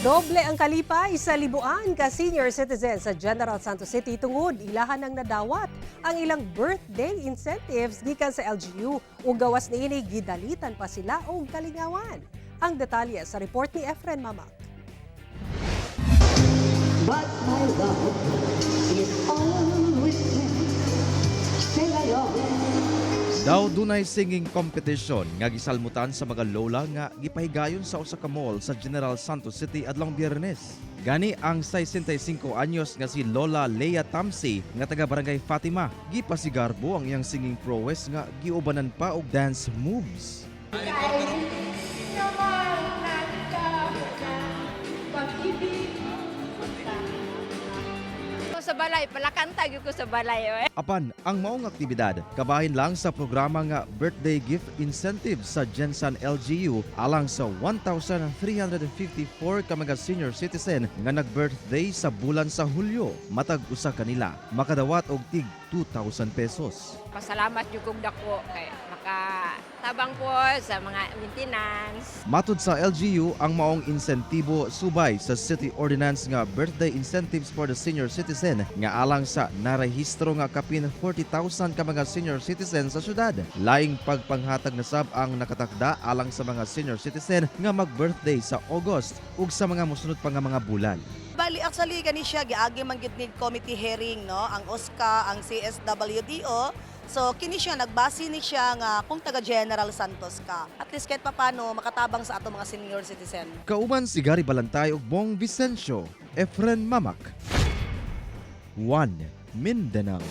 Doble ang kalipay sa libuan ka senior citizen sa General Santos City tungod ilahan ang nadawat ang ilang birthday incentives gikan sa LGU ug gawas niini, gidalitan pa sila og kalingawan. Ang detalye sa report ni Efren Mamak. But my love is always there. Still I always Daw dunay singing competition nga gisalmutan sa mga lola nga gipahigayon sa usa ka mall sa General Santos City adlong Biyernes. Gani ang 65 anyos nga si Lola Lea Tamsi nga taga Barangay Fatima, gipasigarbo ang iyang singing prowess nga giubanan pa og dance moves. Naman pag-ibig. Sa balay, palakanta gyud ko sa balay. Eh. Apan ang maong aktibidad kabahin lang sa programa nga Birthday Gift Incentive sa Gensan LGU alang sa 1,354 ka mga senior citizen nga nag-birthday sa bulan sa Hulyo. Matag usa kanila makadawat og tig 2,000 pesos. Pasalamat jud kog dako kay makatabang po sa mga maintenance. Matud sa LGU, ang maong insentibo subay sa City Ordinance nga Birthday Incentives for the Senior Citizen nga alang sa narehistro nga kapin 40,000 ka mga senior citizen sa syudad. Laing pagpanghatag na sab ang nakatakda alang sa mga senior citizen nga mag-birthday sa August ug sa mga mosunod pa nga mga bulan. Bali, actually, kani siya giagi man gyud ni committee hearing, no, ang OSCA, ang CSWDO. So kini siya nagbase ni siya nga kung taga General Santos ka. At least kahit papano makatabang sa ato mga senior citizen. Kauban si Gary Balantay ug Bong Vicencio, Efren Mamak. 1 Mindanao.